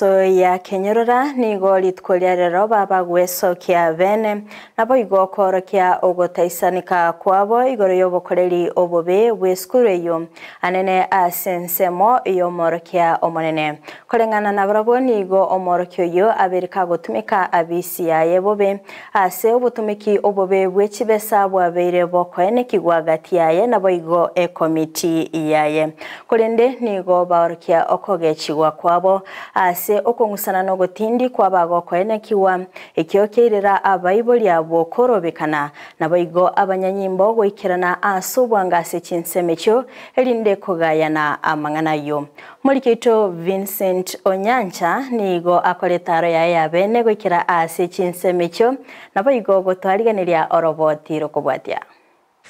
Ya Kenyorora nigo rituko ria rero babagwesokia bene, naboigo koorokia ogotaisanika kwabo igoro y'obokoreri obobe bw'esukuru eyio anene ase ensemo y'omworokia omonene. Koreng'ana nabarabwo nigo omworokia oyio abeire kagotumeka abisi yaye bobe ase obotumeki obobe bwe chibesa bwabeire bokoenekigwa gati yaye naboigo ekomiti yaye. Korende nigo baorokia okogechigwa kwabo ase okong'usana nogotindi kw'abagokoenekigwa, ekio kiairera abaibori abwo korobekana, naboigo abanyanyimbo goikerana ase obwango ase chinsemo echio, erinde kogayana amang'ana ayio. Omoriki oito Vincent Onyancha nigo akora etaaro yaye ya bene goikera ase chinsemo echio, naboigo gotwarigeneria oroboti rokobwatia.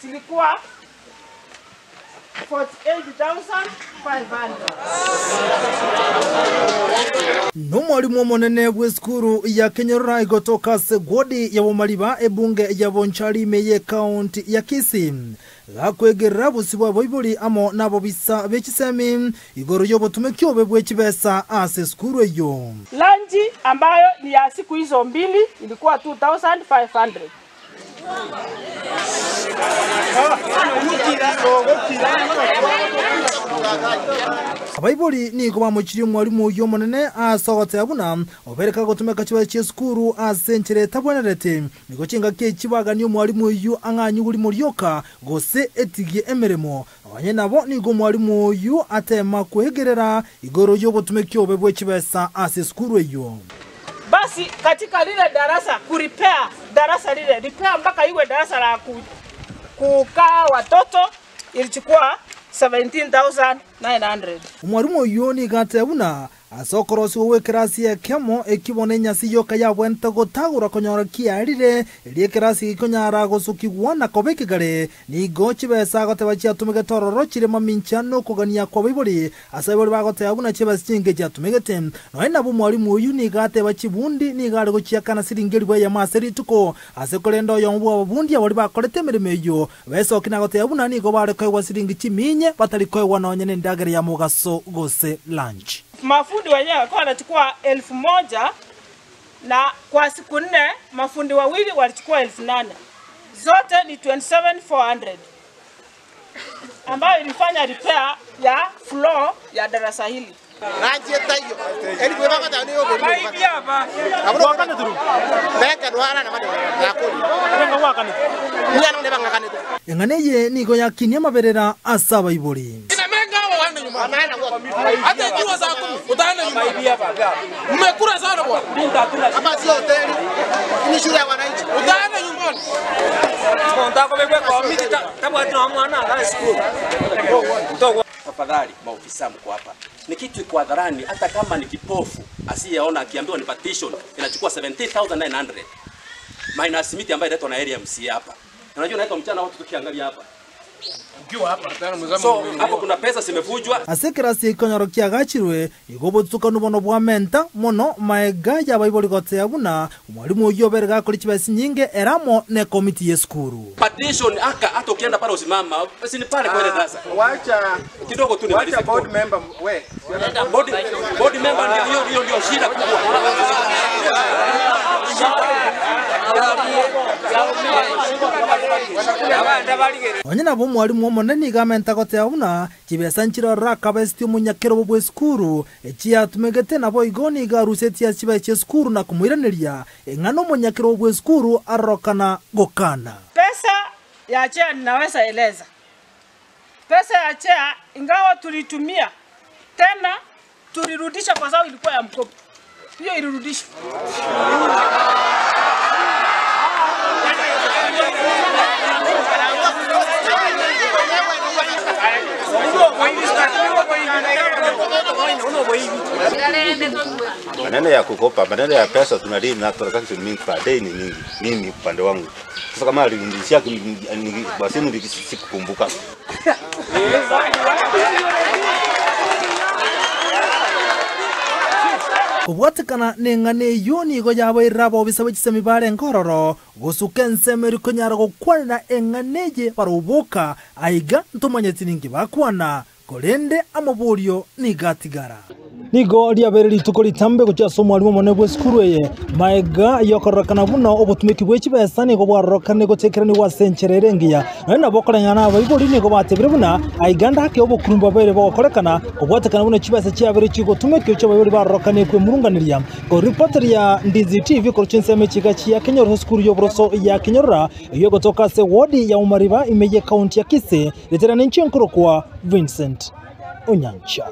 Zilikuwa 48,500. Nomwalimu omonene bw'esukuru ya Kenyorora egotoka ase ward ya Bomariba ebunge ya Bonchari ime y'ecounty ya Kisii gakwegerera bosio bwa boibori amo nabobisa be chisemi igoro y'obotumeki obe bwe chibesa ase esukuru eyio. Lunch ambayo ni ya siku hizo mbili ilikuwa 2500. Abaibori nigo bamochirie omwalimu oyio omonene ase ogoteba buna obeire kagotumeka chibesa chi'esukuru ase enchera etabwenereti. Nigo chingaki echi baganie omwalimu oyio ang'anyigwe rimo rioka gose etigie emeremo. Onye nabo nigo omwalimu oyio atema kwegerera igoro y'obotumeki obe bwe chibesa ase esukuru eyio. Basi katika lile darasa kurepair darasa lile repair mpaka iwe darasa la kukaa watoto ilichukua 17,900. Omwalimu oyio nigo ateba buna ase okorosigwa gw'ekerasi ekemo ekio bono enyasi yoka yabwenerete gotagora konyora kiarire erio ekerasi gekonyara gosukigwa na koba ekegare nigo chibesa agoteba chiatumegete ororo chire mamincha na okogania kw'abaibori ase abaibori bagoteba buna chibesa chinke chiatumegete. Nonya nabo omwalimu oyio nigo ateba chibundi nigo are gochiakana siringi elifu eyemo ase rituko ase korenda oyomo bw'ababundi abaria bakorete emeremo eyio besoki na goteba buna nigo bare koegwa siringi chiminye batari koegwa nonya nendagera ya mogaso gose lunch. Mafundi wenyewe walikuwa wanachukua 1000 na kwa siku 4 mafundi wawili walichukua 8000. Zote ni 27,400 ambayo ilifanya repair ya floor ya darasa hili. Eng'ana eye nigo yakinia amaberera ase abaibori. Hata ikiwa saa 10 utaenda nyumbani. Mmekula sana bwana. Hapa sio hoteli, ni shule ya wananchi. Utaenda nyumbani. Tafadhali maofisa mko hapa, ni kitu iko hadharani, hata kama ni kipofu asiyeona akiambiwa ni partition inachukua 17,900 minus miti ambayo inaitwa na area MCA hapa. Unajua inaitwa mchana watu tukiangalia hapa. So hapo kuna pesa zimevujwa. Ase ekerasi ekonyoro kiagachirwe igo obotukanu bono bwa menta mono maega y'abaibori goteba buna omwalimu oyio obere gakora chibesa nyinge eramo ne komiti y'esukuru. Partition aka hata ukienda pale usimama, si ni pale kwa ile darasa. Wacha Kidogo tu nimalize. wacha board member we. Board member ndio hiyo hiyo ndio shida kubwa. Onye nabo omwalimu omonene nigo amenta goteba buna chibesa nchirorora akabeseti omonyakero bwa esukuru echiatumegete nabo igo nigo arusetie ase chibesa chia esukuru na komoiraneria eng'ana omonyakero bwa esukuru arorokana gokana. Pesa ya chair ninaweza eleza. Pesa ya chair ingawa tulitumia tena tulirudisha kwa sababu ilikuwa ya mkopo. Hiyo ilirudishwa. Maneno ya kukopa, maneno ya pesa tunadili na transaction mingi per day ni mingi. Mimi upande wangu. Sasa kama alirudishia basi sikukumbuka. Kobwatekana neng'ana eyio nigo yabairire abobisa b'echisemi bare nkororo gosuka ensemo eri konyara gokwanera eng'ana eye baroboka aiga ntomanyeti ninki bakwana korende amaborio nigo atigara. Nigo riabeire rituko ritambe gochia ase omwalimu omonene bw'esukuru eye, magega y'okororekana buna obotumeki bwe chibesa nigo bwarorokanire gotekeranigwa ase enchera ere engiya. Nonya nabo okoreng'ana nabaibori nigo batebire buna aiga ndake obokurumi bwabeire bogokorekana kobwatekana buna chibesa chiabeire chigotumekio chi'abaibori barorokanire kwemurunganeria. Koripoti ya Ndizi TV korwa chinsemo echiga chia Kenyororo esukuru y'oboroso ya Kenyorora eyio egotoka ase ewodi ya Omariba ime y'ekaunti ya Kisii, ritere ninche nkorokwa Vincent Onyancha.